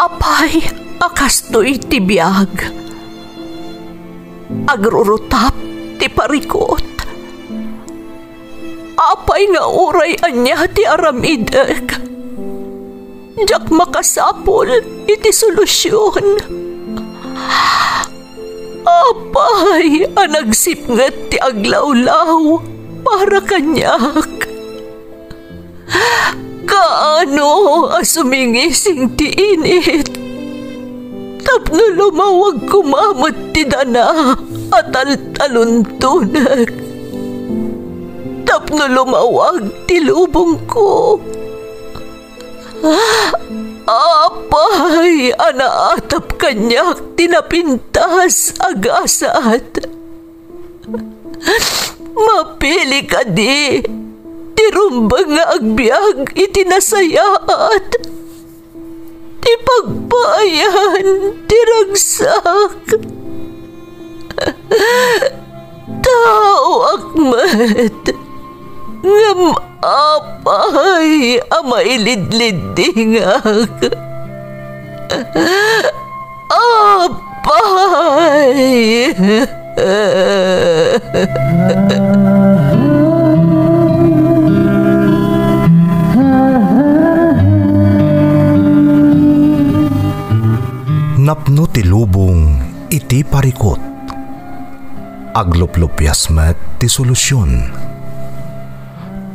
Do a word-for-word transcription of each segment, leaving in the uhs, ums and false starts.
Apay a kastoy ti biag? Agrurutap ti parikut. Apay nga uray ania ti aramidek, diak makasapul iti solusion. Apay a nagsipnget ti aglawlaw para kaniak? Kaano a sumingising ti init tapno lumawag koma met ti dana a taltaluntonek, tapno lumawag ti lubongko? Apay a naatap kaniak ti napintas a gasat? Mapili kadi ti rumbeng nga agbiag iti nasayaat, ti pagpaayan ti ragsak? Taoak met, ngem apay a mailidliddingak? Apay! Napno ti lubong iti parikut. Agluplupias met ti solusion.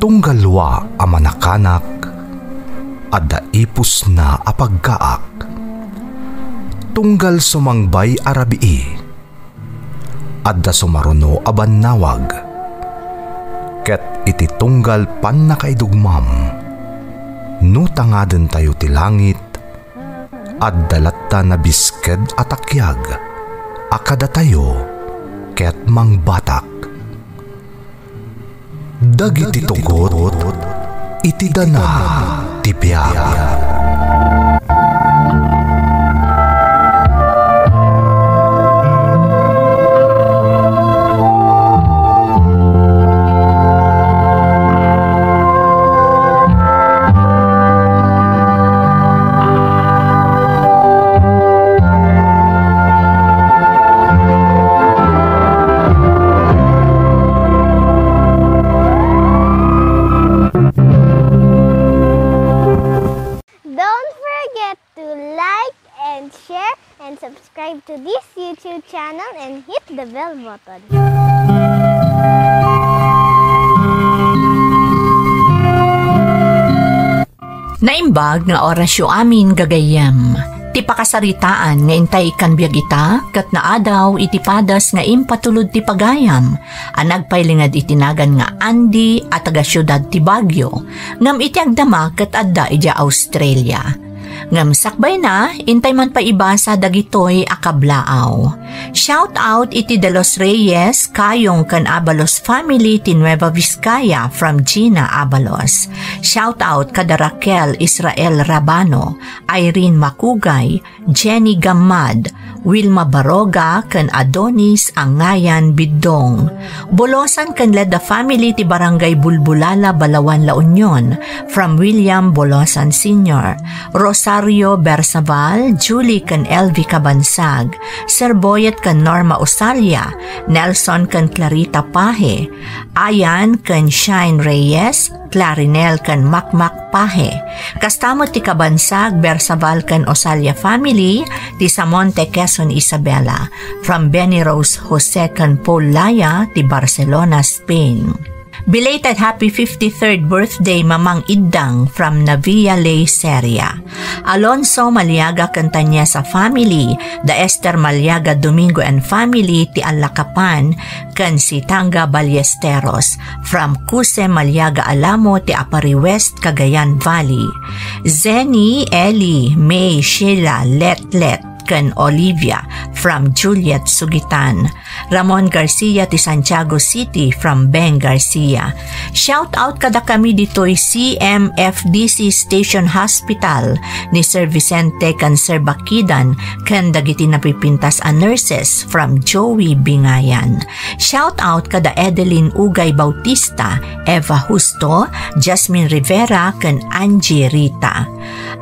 Tunggal lua a manakanak, adda ipusna a pagkaak. Tunggal sumangbay a rabii, adda sumaruno a bannawag. Ket iti tunggal pannakaidugmam, no tangadentayo ti langit, adda latta nabisked a takiag a kadatayo ket mangbatak. Dagiti tugot iti dana ti biag. Don't forget to like and share and subscribe to this YouTube channel and hit the bell button. Naimbag nga orasyo amin, gagayyem. Ti pakasaritaan nga intay ikkan biag ita ket naadaw iti padas nga impatulod ti pagayam a nagpailinged iti nagan nga Andy a taga-siudad ti Baguio, ngem iti agdama ket adda idiay Australia. Ngem sakbayna, intay man pay ibasa dagitoy a kablaaw. Shout out iti De Los Reyes, Kayong ken Abalos family ti Nueva Vizcaya from Gina Abalos. Shout out kada Raquel Israel Rabano, Irene Makugay, Jenny Gamad, Wilma Baroga ken Adonis Angayan Bidong. Bolosan ken Leda family ti Barangay Bulbulala, Balaoan, La Union, from William Bolosan Senior. Rosario Bersaval, Julie ken Elvi Cabansag, Sir Boyet ken Norma Osalia, Nelson ken Clarita Pahe, Ayan ken Shine Reyes, Clarinel ken Makmak Pahe. Kasta met ti Cabansag, Bersaval ken Osalia family, ti Samonte, Quezon, Isabela, from Benny Rose Jose ken Paul Laya, ti Barcelona, Spain. Belated happy fifty-third birthday, Mamang Iddang, from Navia Ley, Seria. Alonso Maliaga ken Tanyesa family, da Esther Maliaga Domingo and family, ti Alakapan, ken Sitanga Ballesteros, from Kuse Maliaga Alamo, ti Aparri West, Cagayan Valley. Zenny, Ellie, May, Sheila, Letlet, ken Olivia, from Juliet Sugitan. Ramon Garcia ti Santiago City, from Beng Garcia. Shout out kadakami ditoy C M F D C Station Hospital ni Sir Vicente ken Sir Bakidan ken dagiti napipintas a nurses, from Joey Bingayan. Shout out kada Edeline Ugay Bautista, Eva Justo, Jasmine Rivera, ken Angie Rita.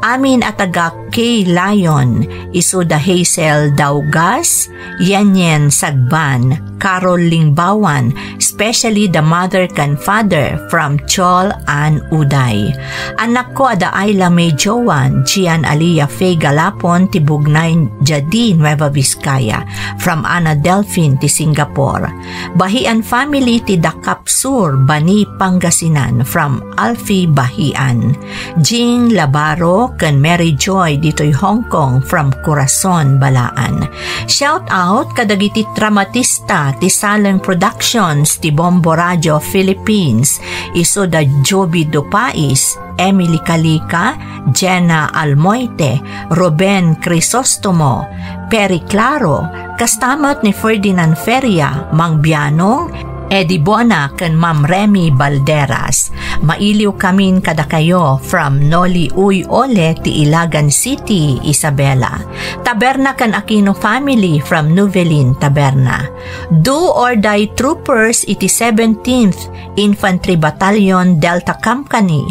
Amin a taga K. Lyon, isu da Hazel Daugas, Yenyen Sagban, Carol Lingbawan, especially the mother ken father from Chol and Uday. Annakko a da Ayla May Joan, Gian Alia Faye Galapon, ti Bugnay, Jadi, Nueva Vizcaya, from Ana Delfin, ti Singapore. Bahian family ti Dakap Sur, Bani, Pangasinan, from Alfie Bahian. Jing Labaro ken Mary Joy ditoy Hong Kong from Corazon, Balaan. Shout out kadagiti dramatista ti Saleng Productions ti Bombo Radio Philippines, isu da Joby Dupais, Emily Calica, Jenna Almoite, Ruben Crisostomo, Perry Claro, kasta met ni Ferdinand Feria, Mang Bianong, Eddie Bona ken Ma'am Remy Balderas. Mailiw kamin kadakayo from Noli Uy Ole ti Ilagan City, Isabela. Taberna ken Aquino family from Nuvelin, Taberna. Do or Die Troopers iti seventeenth Infantry Battalion, Delta Company.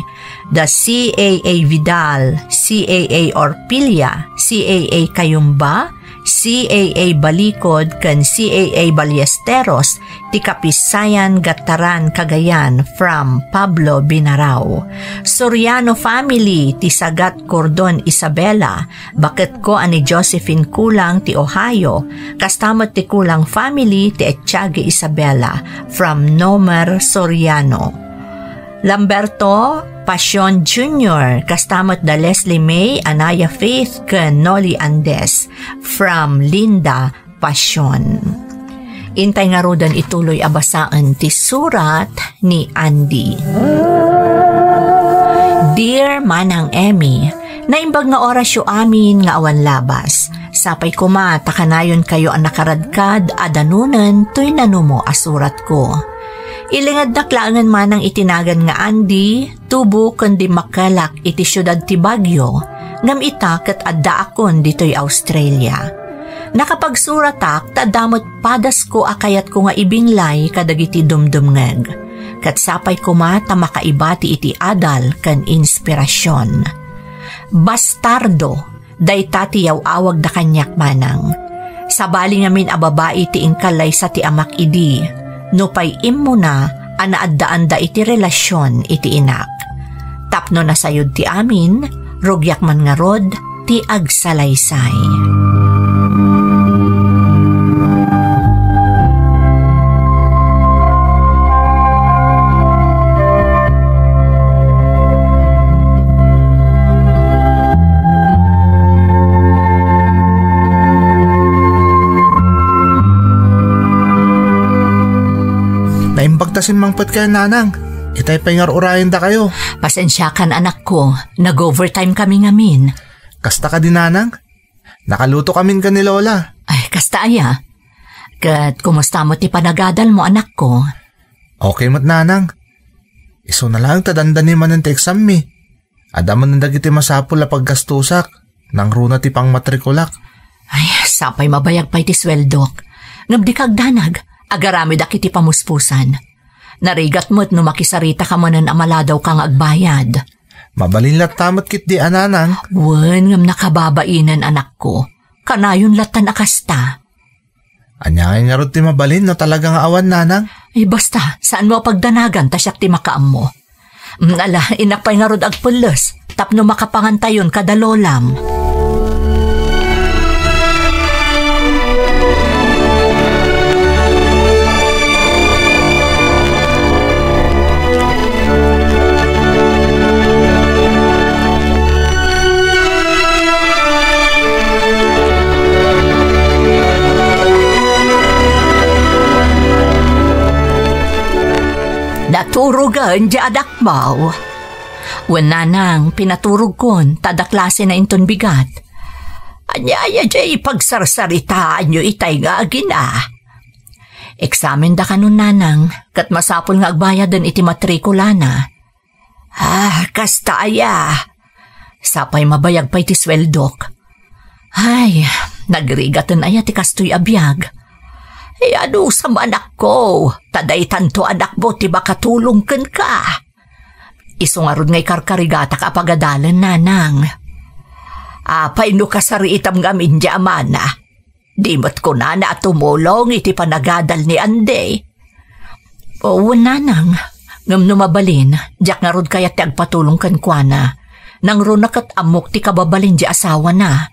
Da C A A Vidal, C A A Orpilla, C A A Cayumba, C A A Balikod ken C A A Ballesteros ti Kapisayan, Gataran, Cagayan from Pablo Binarao. Soriano family ti Sagat, Cordon, Isabela, baketko a ni Josephine Kulang ti Ohio, kasta met ti Kulang family ti Etiague, Isabela from Nomer Soriano. Lamberto Pasion Junior, kasta met da Leslie May, Anaya Faith, ken Noli Andes from Linda Pasion. Intay ngaruden ituloy a basaen ti surat ni Andy. Dear Manang Emmy, naimbag nga orasyo amin nga awan labas. Sapay koma ta kanayonkayo a nakaradkad a danunen toy nanumo a suratko. Ilingednak laengen manang iti nagan nga Andy, tubo ken dimmakkelak iti siudad ti Baguio, ngem ita ket addaakon ditoy Australia. Nakapagsuratak ta adda met padasko a kayatko nga ibinglay kadagiti dumdumngeg. Ket sapay koma ta makaibati iti adal ken inspirasion. Bastardo, dayta ti yaw-awagda kaniak manang. Sabali ngamin a babai ti inkallaysa ti amak idi, nupay immuna a naaddaanda iti relasion iti inak. Tapno nasayod ti amin, rugiak man ngarud ti agsalaysay. Naimbag ta simmangpet kayo, Nanang. Itay pay nga ur-urayen dakayo. Pasensiakan, anakko. Nag-overtime kami ngamin. Kasta kadi, Nanang? Nakaluto kamin ken ni Lola. Ay, kasta aya. Ket kumusta met ti panagadalmo, anakko? Okay met, Nanang. Isuna laeng ta dandani manen ti exam mi. Adda manen dagiti masapul a paggastusak, nangruna ti pangmatrikulak. Ay, sapay mabayag pay ti sueldok. Ngem dika agdanag, agaramedak iti pamuspusan. Narigat met no makisaritaka manen a maladawka nga agbayad. Mabalin latta met ketdi a, Nanang. Wen, ngem nakababainen, anakko. Kanayon lattan a kasta. Ania ngay ngarud ti mabalin no talaga nga awan, Nanang? Ay, basta, saanmo a pagdanagan ta siak ti makaammo. Mm, ala, innak pay ngarud agpelles, tapno makapangantayon kada lolam. Naturogen diay adakmo? Wen, Nanang, pinaturogkon, ta adda klasena inton bigat. Ania aya diay ipagsarsaritaanyo itay nga agina? Eksamenda kanon, Nanang, ket masapul nga agbayaden iti matrikulana. Ah, kasta aya. Sapay mabayag pay ti sueldok. Ay, nagrigaten aya ti kastoy a biag. Iadusam, anakko, ta daytanto anakmo ti makatulong kenka. Isu ngarud nga ikarkarigatak a pagadalen, Nanang. Apay no kasariitam ngamin diay amana? Di met kunana a tumulong iti panagadal ni Andy. Wen, nanang, ngem no mabalin, diak ngarud kayat ti agpatulong kenkuana. Nangruna ket ammok ti kababalin diay asawana.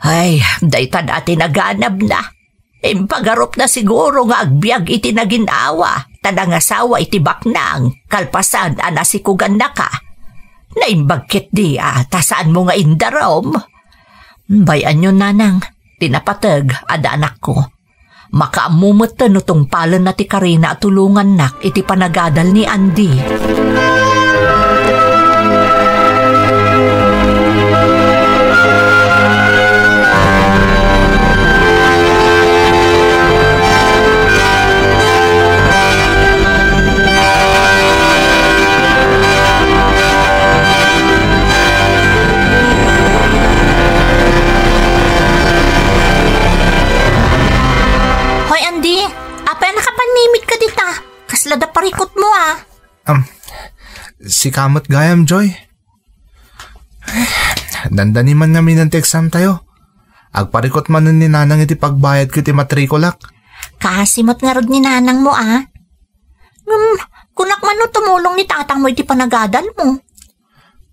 Ay, dayta dati naganabna. Impagarupna siguro nga agbiag iti naginawa, ta nangasawa iti baknang, kalpasan a nasikugannaka. Naimbag ketdi a, ta saanmo nga indarum. Bay-anyo, nanang, ti napateg a da anakko. Makaammo metten no tungpalenna ti karina a tulongannak iti panagadal ni Andy. Hoy, Andy, apay a nakapannimit ka dita? Kasla da parikutmo, a. Am, sika met gayam, Joy. Dandani man ngamin ti exam tayo. Agparikut manen ni Nanang iti pagbayadko iti matrikulak. Kaasi met ngarud ni Nanangmo, a. Ngem, kunak man no tumulong ni Tatangmo iti panagadalmo.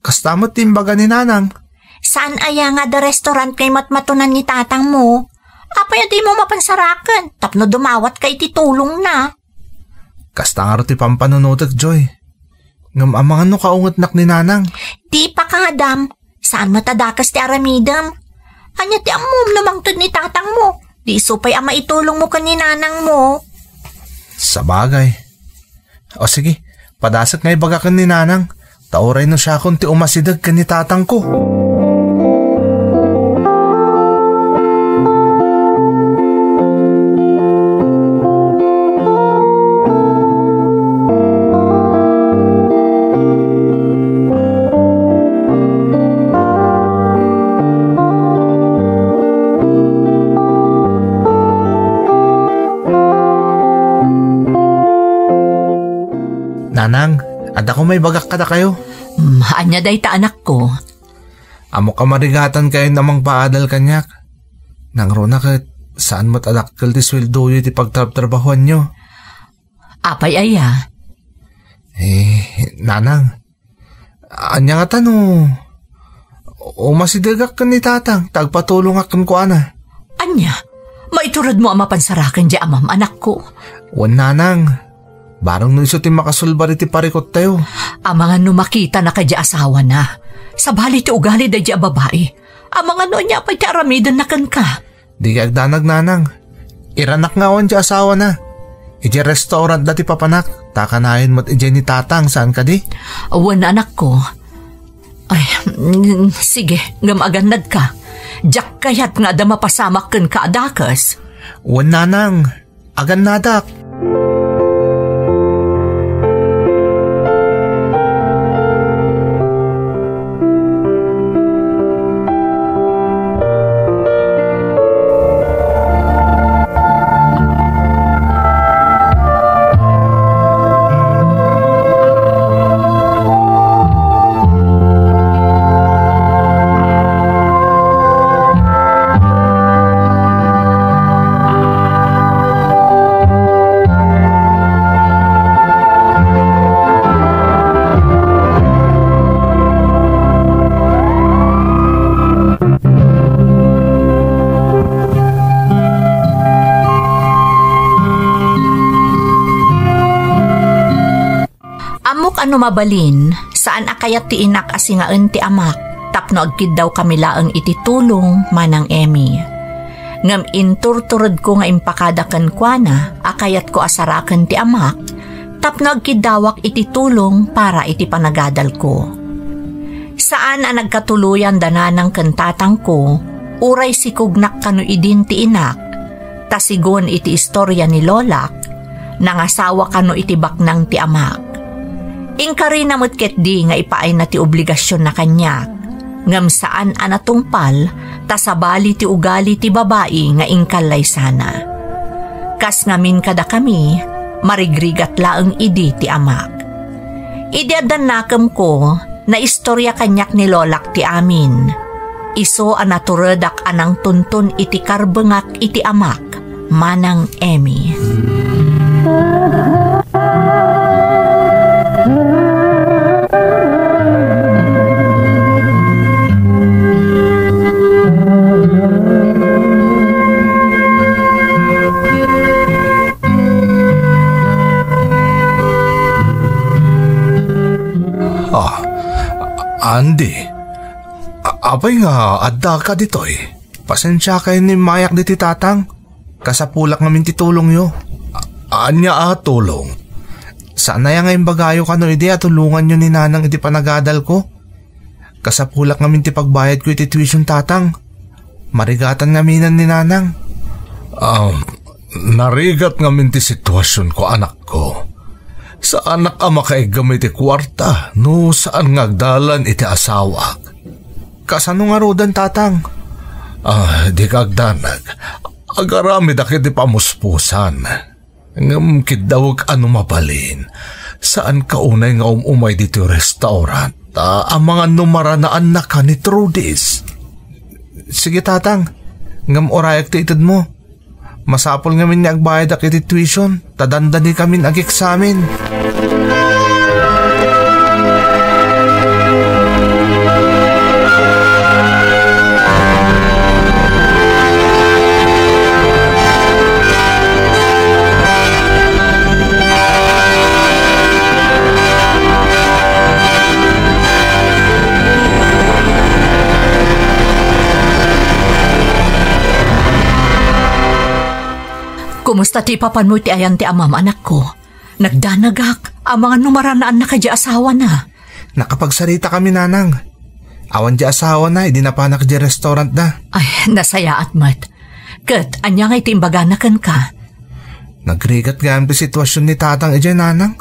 Kasta met ti imbaga ni Nanang. Saan aya nga adda restaurant nga imatmatonan ni Tatangmo? Apay a dimo mapansaraken tapno dumawatka iti tulongna? Kasta ngarud ti pampanunotek, Joy. Ngem amangan no kaungetnak ni Nanang? Di pakadam. Saan met a dakes ti aramidem. Ania ti ammom no mangted ni Tatangmo? Di isu pay a maitulongmo ken ni Nanangmo. Sabagay. O sige, padasek nga ibagak ken ni Nanang, ta uray no siakon ti umasideg ken ni Tatangko. Nanang, adda ko maibagak kadakayo. Hmm, ania dayta, anakko? Ammok a marigatan kayon a mangpaadal kaniak. Nangruna ket saan met a dakkel ti sueldoyo iti pagtrabtrabahuanyo. Apay aya? Eh, Nanang, ania ngata no umasidegak ken ni Tatang ta agpatulongak kenkuana? Ania? Maituredmo a mapansaraken diay amam, anakko? Wen, Nanang. Bareng no isu ti makasulbar iti parikuttayo. Amangan no makitana kadi asawana. Sabali ti ugali daydi a babai. Amangan no ania pay ti aramidenna kenka. Dika agdanag, Nanang. Iranak nga awan ti asawana. Idiay restaurant da ti papanak, ta kanayon met idiay ni Tatang, saan kadi? Wen, anakko. Ay, mm, sige, ngem agannadka. Diak kayat nga adda mapasamak kenka a dakes. Wen, Nanang. Agannadak. Ammok a no mabalin, saan a kayat ti inak a singaen ti amak tapno agkiddawkami laeng iti tulong, Manang Emmy. Ngem inturturedko nga impakada kenkuana a kayatko a saraken ti amak tapno agkiddawak iti tulong para iti panagadalko. Saan a nagkatuloyan da nanang ken tatangko, uray sikugnak kano idin ti inak, ta sigun iti istoria ni lolak, nangasawa kano iti baknang ti amak. Inkarina met ketdi nga ipaayna ti obligasionna kaniak, ngem saan a natungpal ta sabali ti ugali ti babai nga inkallaysana. Kas ngamin kadakami, marigrigat laeng idi ti amak. Idi adda nakemko, naistoria kaniak ni lolak ti amin. Isu a naturedak a nangtuntun iti karbengak iti amak, Manang Emmy. Ah, Andy, a-, apay nga addaka ditoy? Pasensiak a immayak ditoy, Tatang. Kasapulak ngamin ti tulongyo. A-, ania a tulong? Saan aya nga imbagayo kano idi a tulonganyo ni Nanang iti panagadalko? Kasapulak ngamin ti pagbayadko iti tuition, Tatang. Marigatan ngamin ni Nanang. Ah, narigat ngamin ti situasionko, anakko. Saanak a makaiggam iti kuarta no saan nga agdalan iti asawak. Kasano ngaruden, Tatang? Ah, dika agdanag. Agaramidak iti pamuspusan. Ngem kiddawek a no mabalin, saanka unay nga um-umay ditoy restaurant, ta amangan no maranaannaka ni Trudis. Sige, Tatang. Ngem urayak ti itedmo. Masapul ngamin nga agbayadak iti tuition, ta dandanikamin ageksamen. Kumusta ti ipapanmo iti ayan ti amam, anakko? Nagdanagak, amangan no maranaannaka diay asawana. Nakapagsarita kami, Nanang. Awan diay asawana idi napanak diay restaurantda. Ay, nasayaat met. Ket ania ngay ti imbagana kenka? Nagrigat gayam ti situasion ni Tatang idiay, Nanang.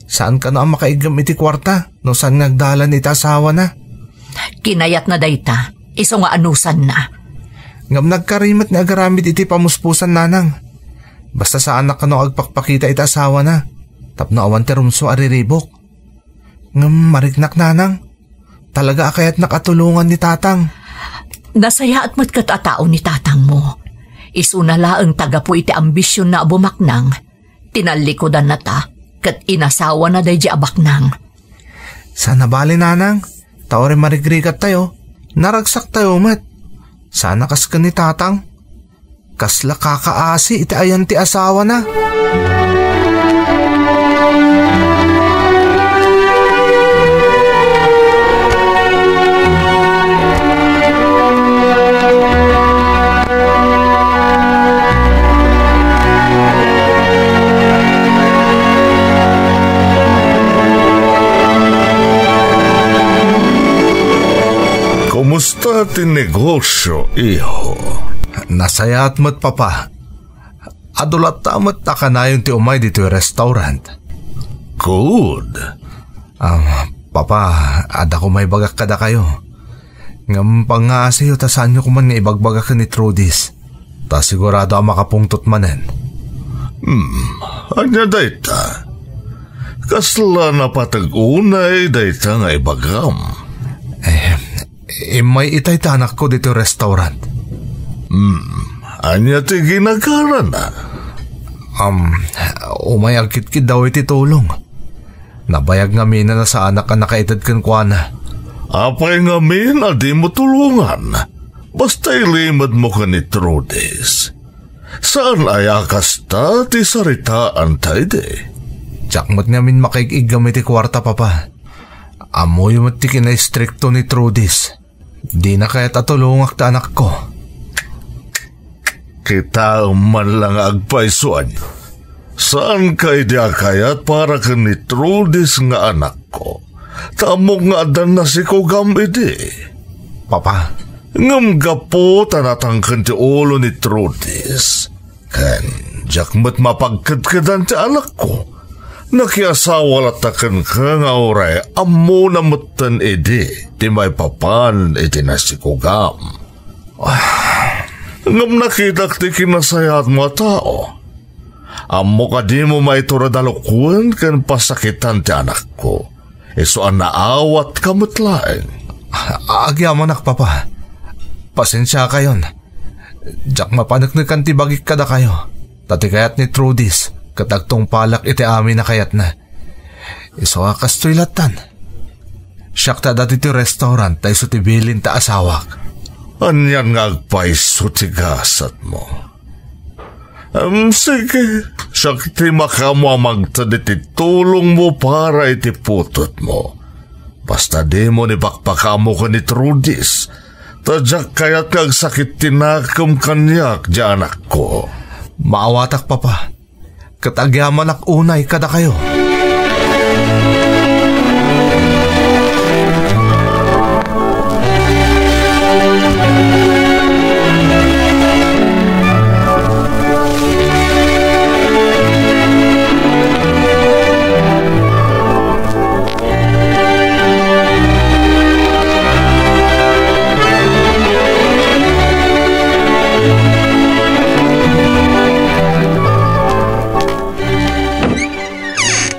Saan kano a makaiggam iti kuarta no saan nga agdalan iti asawana. Kinayatna dayta, isu nga anusanna. Ngem nagkari met nga agaramid iti pamuspusan, Nanang. Basta saanak kano agpakpakita iti asawana, tapno awan ti rumsua a riribuk. Ngem mariknak, Nanang. Talaga a kayatnak a tulongan ni Tatang. Nasayaat met ket a tao ni tatangmo. Isuna laeng ta gapu iti ambisionna a bumaknang, tinallikudanna ta, ket inasawana daydi a baknang. Saan a bale, Nanang. Ta uray marigrigattayo, naragsaktayo met. Saan a kas ken ni Tatang. Kasla kakaasi iti ayan ti asawana. Kumusta ti negosyo, iho? Nasayaat met, Papa. Adu latta met a kanayon ti umay ditoy restaurant. Good. Ah, Papa, adda ko maibagak kadakayo. Ngem pangngaasiyo ta saanyo koma nga ibagbaga ken ni Trudis. Ta sigurado a makapungtot manen. Hmm, ania dayta? Kasla napateg unay dayta nga ibagam? Eh, immay itay ti anakko ditoy restaurant. Hmm, ania ti ginagarana? Um, umay agkitkiddaw iti tulong. Nabayag ngamin a saanak a nakaited kenkuana. Apay ngamin a dimo tulongan? Basta ilimedmo ken ni Trudis. Saan aya kasta ti saritaanta idi? Diak met ngamin makaig-iggam iti kuarta, Papa. Ammoyo met ti kinaistrikto ni Trudis. Dina kayat a tulongak ti anakko. Kitaem man la nga agpaysuanyo. Saanka idi a kayat para ken ni Trudis nga anakko. Ta ammok nga addan nasikugam idi. Papa. Ngem gapu ta natangken ti ulo ni Trudis. Ken diak met mapagkedkedan ti anakko. Nakiasawa latta kenka nga uray ammona metten idi ti maipapan iti nasikugam. Ah, ngem nakitak ti kinasayaatmo a tao. Ammok a dimo maitured a lukuen ken pasakitan ti anakko. Isu a naawatka met laeng. Agyamanak, Papa. Pasensiakayon. Diak mapaneknekan ti bagik kadakayo. Ta ti kayat ni Trudis, ket agtungpalak iti amin a kayatna. Isu a kastoy lattan. Siak ti adda ditoy restaurant ta isu ti bilin ta asawak. Anian nga agpaiso ti gasatmo? Em, sige, siak ti makaammo a magted iti tulongmo para iti putotmo. Basta dimo ni pakpakaammo ken ni Trudis, ta diak kayat nga agsakit ti nakem kaniak ti anakko. Maawatak, Papa. Ket agyamanak unay kadakayo.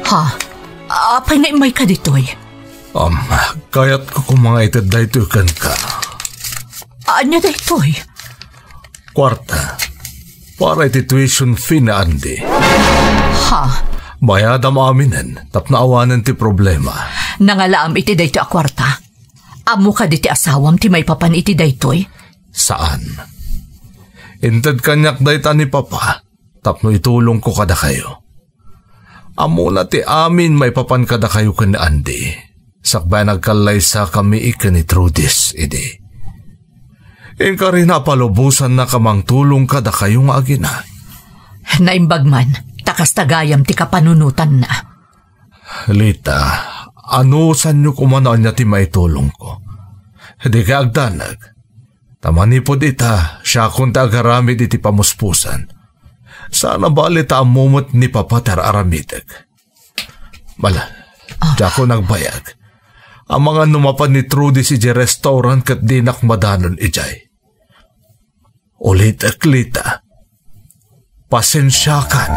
Ha? Apay nga immayka ditoy? Um, kayatko koma nga ited daytoy kenka. Ania daytoy? Kuarta. Para iti tuition fee ni Andy. Ha? Bayadam aminen tapno awanen ti problema. Nangalaam iti daytoy a kuarta? Ammo kadi ti asawam ti maipapan iti daytoy? Saan. Inted kaniak dayta ni Papa tapno itulongko kadakayo. Ammona ti amin maipapan kadakayo ken ni Andy. Sakbay a nagkallaysakami ken ni Trudis idi. Inkarina a palubosannaka mangtulong kadakayo nga agina. Naimbag man, ta kasta gayam ti kapanunotanna. Lita, anusanyo koma no ania ti maitulongko. Dika agdanag. Ta manipud ita, siakon ti agaramid iti pamuspusan. Saan a bali ta ammo met ni Papa ti ar-aramidek. Bala, Ah. diakon agbayag. Amangan no mapan ni Trudy idiay restaurant ket dinak madanon idiay. Ulitek, Lita. Pasensiakan.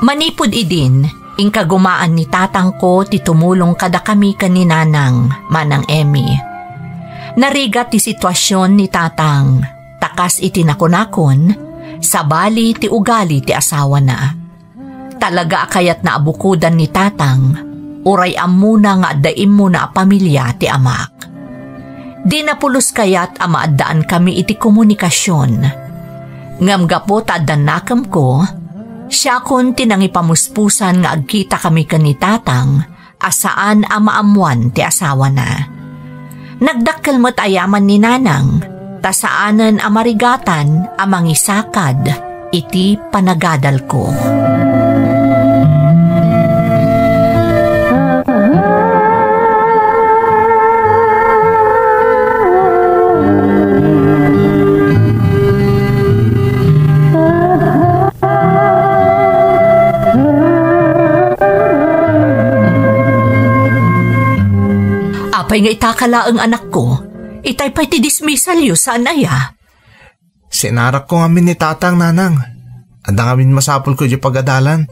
Manipud idin, inkagumaan ni tatangko ti tumulong kadakami ken ni nanang, Manang Emmy. Narigat ti situasion ni tatang, ta kas iti nakunakon, sabali ti ugali ti asawana. Talaga a kayatna a bukodan ni tatang, uray ammona nga adda immuna a pamilia ti amak. Dina pulos kayat a maaddaankami iti komunikasion. Ngem gapu ta adda nakemko, siakon ti nangipamuspusan nga agkitakami ken ni tatang a saan a maammoan ti asawana. Nagdakkel met a yaman ni nanang, ta saanen a marigatan a mangisakad iti panagadalko. Apay nga itaka laeng, anakko? Itay pay ti dismisalyo, saan aya? Sinarakko ngamin ni tatang, nanang. Adda ngamin masapulko idiay pagadalan.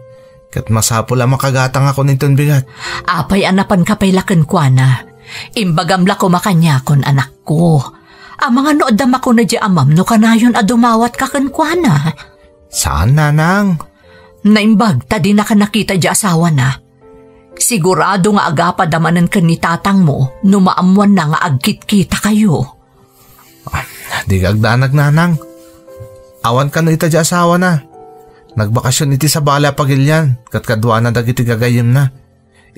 Ket masapul a makagatangakon inton bigat. Apay a napanka pay la kenkuana? Imbagam la koma kaniakon, anakko. Amangan no adda makuna idiay amam no kanayon a dumawatka kenkuana. Saan, nanang? Naimbag ta dinaka nakita idiay asawana. Sigurado nga agapad a manen ken ni tatangmo no maammoanna nga agkitkitakayo. Ah, dika agdanag, nanang. Awan kano ita idiay asawana. Nagbakasyon iti sabali a pagilian ket kaduana dagiti gagayyemna.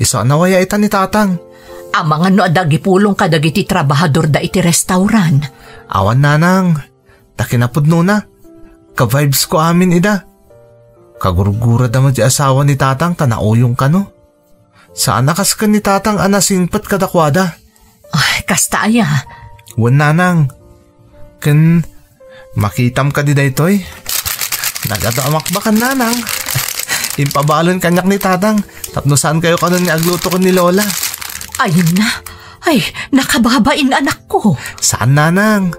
Isu a nawaya ita ni tatang. Amangan no adda agipulong kadagiti trabahadorda iti restaurant. Awan, nanang. Ta kinapudnona, ka-vibes ko amin ida. Kagurgurada met ti asawa ni tatang ta nauyong kano. Saan a kas ken ni Tatang a nasingpet kadakuada. Ay, kasta aya. Wen, Nanang. Ken makitam kadi daytoy? Nagadu a makbakan, Nanang. Impabalen kaniak ni Tatang tapno saan kayo kanon nga agluto ken ni Lola. Ay na, ay, nakababain, anakko. Saan, Nanang?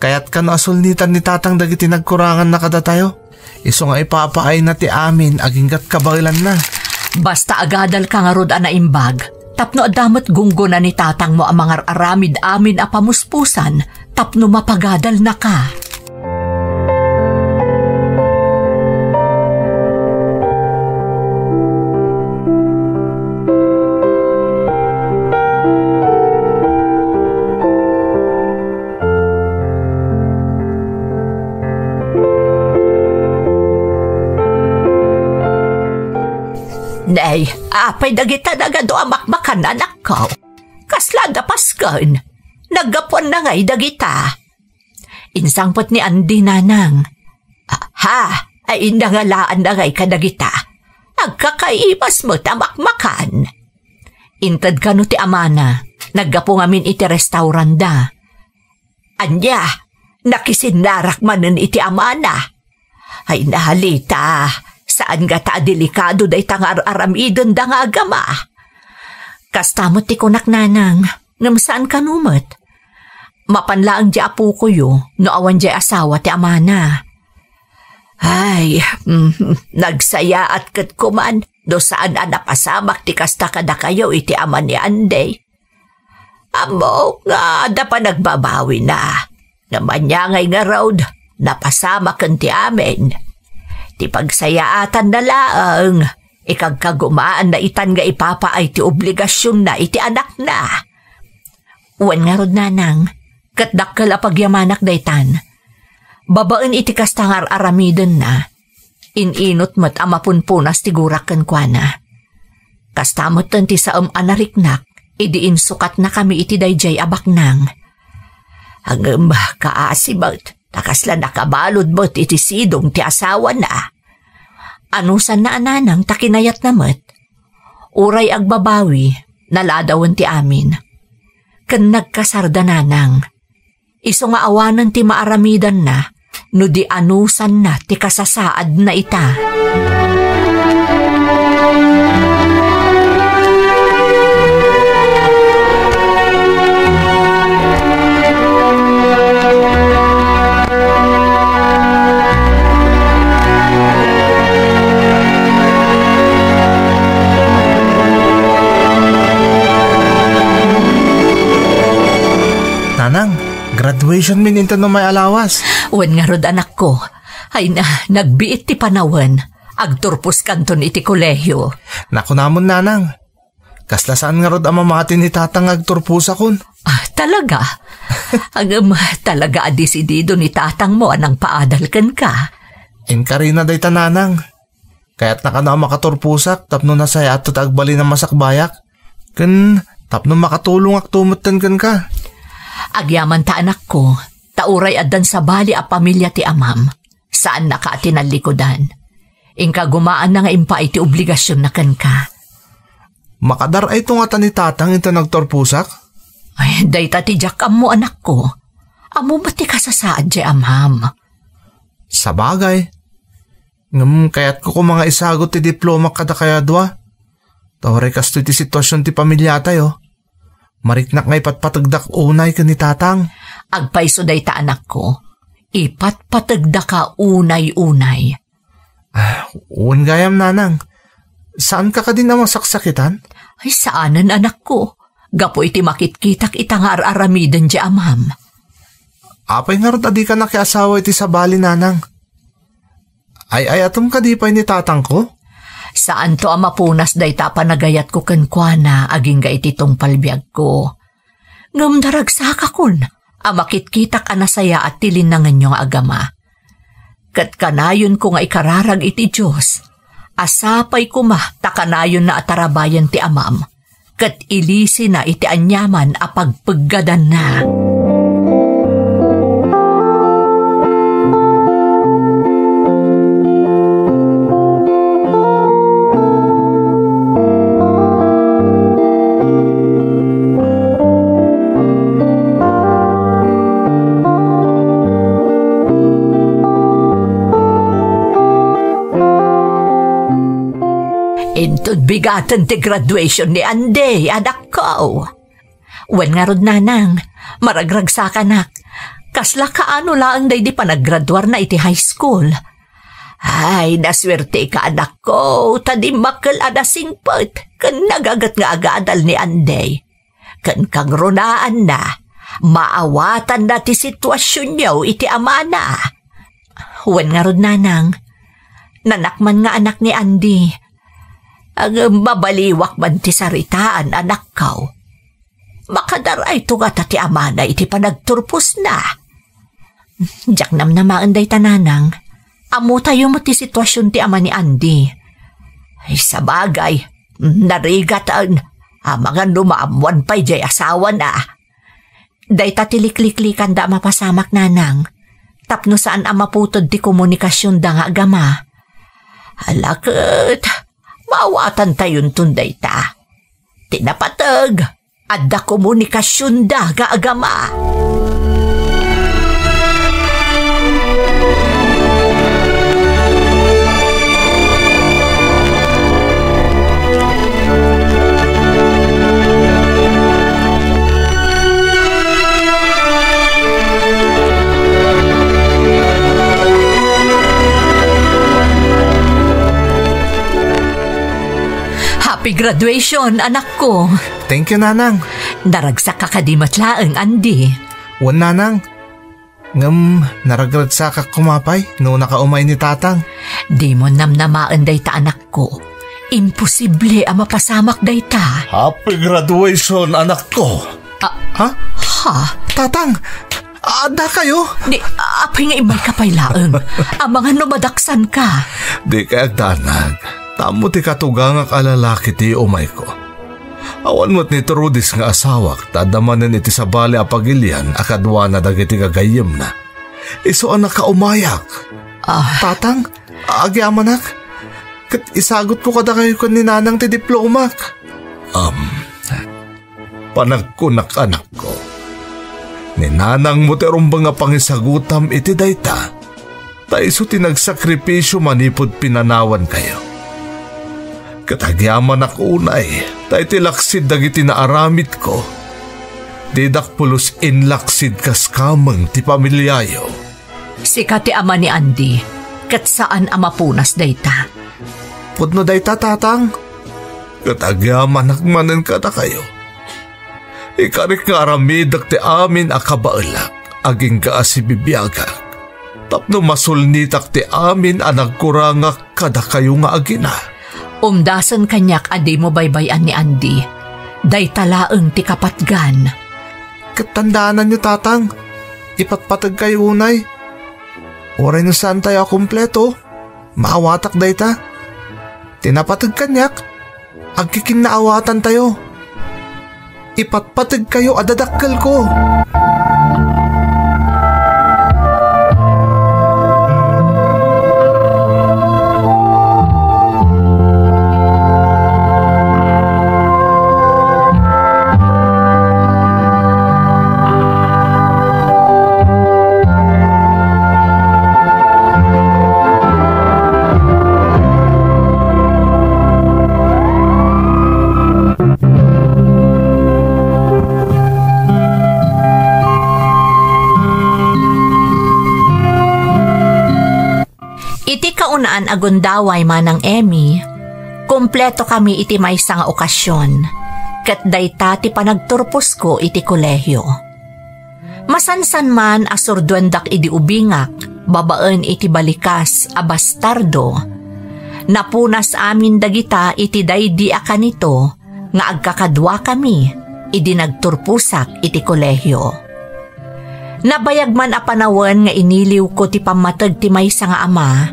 Kayat kano a sulnitan ni Tatang dagiti nagkuranganna kadatayo? Isu nga ipapaayna ti amin aginggat kabaelanna. Basta agadalka ngarud a naimbag, tapno adda met gunggona ni Tatangmo a mangar-aramid amin a pamuspusan tapno mapagadalnaka. Nay, apay dagita nagadu a makmakan, anakko? Kasla adda pasken? Naggapuanna ngay dagita? Insangpet ni Andy, Nanang. Ah, ha? Ay, nangalaanna ngay kadagita? Agkakaimas met a makmakan. Inted kano ti amana, naggapu ngamin iti restaurantda. Ania, nakisinnarak manen iti amana? Ay, nahalita, saan ngata a delikado dayta nga ar-aramidenda nga agama. Kasta met ti kunak, Nanang, ngem saan kano met. Mapan laeng diay apokoyo no awan diay asawa ti amana. Ay, mm, nagsayaat ket koman no saan a napasamak ti kasta kadakayo iti ama ni Andy. Ammok nga adda panagbabawina. Ngem ania ngay ngarud, napasamaken ti amin. Ti pagsayaatanna laeng, ikagkagumaanna itan nga ipapaay ti obligasionna iti anakna. Wen ngarud, Nanang, ket dakkel a pagyamanak daytan. Babaen iti kasta nga ar-aramidenna, in-inut met a mapunpunas ti gurak kenkuana. Kasta metten ti saem a nariknak idi insukatnakami iti daydiay a baknang. Ngem kaasi met, ta kasla nakabalud met iti sidong ti asawana. Anusanna a nanang ta kinayatna met. Uray agbabawi, naladawen ti amin. Ken nagkasarda nanang. Isu nga awanen ti maaramidanna no di anusanna ti kasasaadna ita. Nanang, graduation min inton umay a lawas. Wen ngarud, anakko. Ay na, nagbiit ti panawen. Agturposkanton iti kolehio. Nakunamon, nanang. Kasla saan ngarud a mamati ni tatang nga agturposakon. Ah, talaga? Ngem, talaga a desidido ni tatangmo a nangpaadal kenka. Inkarina dayta, nanang. Kayatna kano a makaturposak tapno nasayaat ta agbalin a masakbayak. Ken tapno makatulongakto metten kenka. Agyamanta, anakko, ta uray addan sabali a pamilia ti amam, saannaka a tinallikudan. Inka gumaanna nga impaay ti obligasionna kenka. Makadar-ayto ngata ni tatang inton nagturposak? Ay, dayta ti diak ammo, anakko. Ammo met ti kasasaad diay amam. Sabagay. Ngem kayatko koma nga isagut ti diplomak kadakayo a dua. Ta uray kastoy ti situasion ti pamiliatayo, mariknak nga ipatpategdak unay ken ni tatang. Agpayso dayta, anakko. Ipatpategdaka unay-unay. Ah, wen gayam, nanang. Saanka kadin a masaksakitan? Ay, saanen, anakko. Gapu iti makitkitak ita nga ar-aramiden diay amam. Apay ngarud a dika nakiasawa iti sabali, nanang? Ay-ayatem kadi pay ni tatangko? Saanto a mapunas dayta a panagayatko kenkuana agingga iti tungpal biagko. Ngem naragsakakon a makitkitak a nasayaat ti linnangenyo nga agama. Ket kanayonko nga ikararag iti Dios a sapay koma ta kanayonna a tarabayan ti amam ket ilisina iti aniaman a pagpeggadanna. Inton bigaten ti graduation ni Andy, anakko. Wen ngarud, nanang, maragragsakanak. Kasla kaano laeng daydi panagraduarna iti high school. Ay, nasuerteka, anakko, ta dimmakkel a nasingpet ken nagaget nga agadal ni Andy. Ken kangrunaanna, maawatanna ti situasionyo iti amana. Wen ngarud, nanang, nanak man nga anak ni Andy. Ngem mabaliwak man ti saritaan, anakko. Makadarayto ngata ti amana iti panagturposna. Diak namnamaen dayta, nanang. Ammotayo met ti situasion ti ama ni Andy. Ay, sabagay, narigat, amangan no maammoan pay diay asawana. Dayta ti likliklikanda a mapasamak, nanang, tapno saan a maputed ti komunikasionda nga agama. Ala ket, maawatantayonton dayta. Ti napateg, adda komunikasionda nga agama. Happy graduation, anakko. Thank you, nanang. Naragsakka kadi met laeng, Andy? Wen, nanang. Ngem naragragsakak koma pay no nakaumay ni tatang. Dimo namnamaen dayta, anakko. Imposible a mapasamak dayta. Happy graduation, anakko. Ah, ha? Ha? Tatang, adda kayo? Di, apay nga immayka pay laeng? Amangan no madaksanka. Di kay agdanag. Tammo ti katugangak a lalaki ti umayko. Awan met ni Trudis nga asawak, ta adda manen iti sabali a pagilian a kaduana dagiti gagayyemna. Isu a nakaumayak. Ah. Tatang, agyamanak. Ket isagutko kadakayo ken ni nanang ti diplomak. Um, panagkunak, anakko. Ni nanangmo ti rumbeng a pangisagutam iti dayta. Ta isu ti nagsakripisio manipud pinanawankayo. Ket agyamanak unay, ta iti laksid dagiti naaramidko, didak pulos inlaksid kas kameng ti pamiliayo. Sika ti ama ni Andy, ket saan a mapunas dayta. Pudno dayta, tatang. Ket agyamanak manen kadakayo. Ikarik nga aramidek ti amin a kabaelak, agingga a sibibiagak, tapno masulnitak ti amin a nagkurangak kadakayo nga agina. Umdasen kaniak a dimo baybay-an ni Andy. Dayta laeng ti kapatgan. Ket tandaananyo, tatang, ipatpategkayo unay. Uray no saantayo a kompleto, maawatak dayta. Ti napateg kaniak, agkikinnaawatan tayo. Ipatpategkayo a dadakkelko. Iti kaunaan a gundaway, Manang Emmy, kumpleto kami iti maysa nga okasion, ket dayta ti panagturposko iti kolehio. Masansan man a surduendak idi ubingak babaen iti balikas a bastardo, napunas amin dagita iti daydi a kanito nga agkakaduakami idi nagturposak iti kolehio. Nabayag man a panawen nga iniliwko ti pammateg ti maysa nga ama,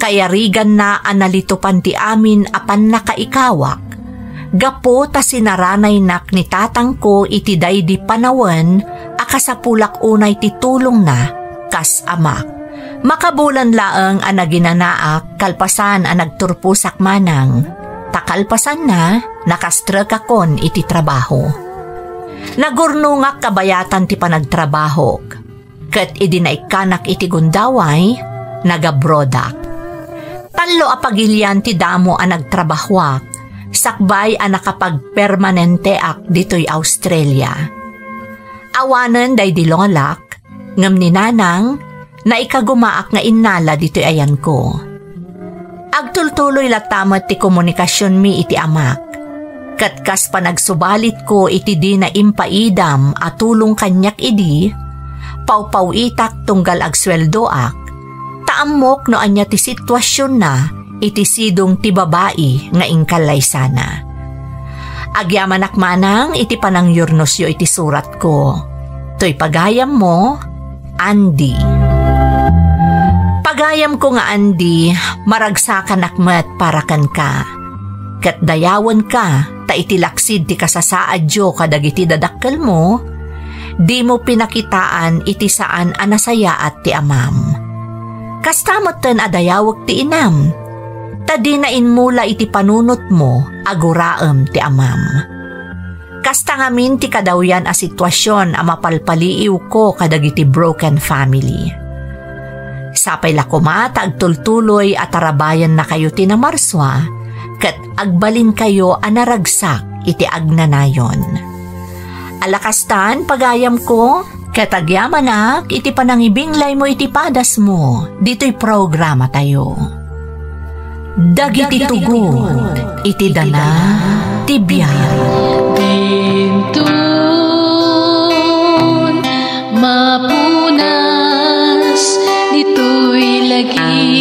kayariganna a nalitopan ti amin a pannakaikawak gapu ta sinaranaynak ni tatangko iti daydi panawen a kasapulak unay ti tulongna kas amak. Makabulan laeng a naginanaak kalpasan a nagturposak manang, ta kalpasanna, nakastrekakon iti trabaho. Nagurnongak kabayatan ti panagtrabahok, ket idi naikkanak iti gundaway, nagabrodak. Tallo a pagilian ti damo a nagtrabahoak, sakbay a nakapagpermanenteak ditoy Australia. Awanen daydi lolak, ngem ni nanang, naikagumaak nga innala ditoy ayanko. Agtultuloy latta met ti komunikasionmi iti amak. Ket kas panagsubalitko iti dina impaidam a tulong kaniak idi, pawpaw-itak tunggal agsueldoak, ta ammok no ania ti situasionna iti sidong ti babai nga inkallaysana. Agyamanak manang iti panangyurnosyo iti suratko. Toy pagayammo, Andy. Pagayamko nga Andy, maragsakanak met para kenka. Ket dayawenka, ta iti laksid ti kasasaadyo kadagiti dadakkelmo, dimo pinakitaan iti saan a nasayaat ti amam. Kasta metten a dayawek ti inam, ta dina immula iti panunotmo a guraem ti amam. Kasta ngamin ti kadawyan a situasion a mapalpaliiwko kadagiti broken family. Sapay la koma ta agtultuloy a tarabayannakayo ti namarsua ket agbalinkayo a naragsak iti agnanayon. Ala kastan, pagayamko, ket agyamanak iti panangibinglaymo iti padasmo ditoy programatayo. Dagiti tugot iti dana ti biag. Dinton mapunas ditoy lagi.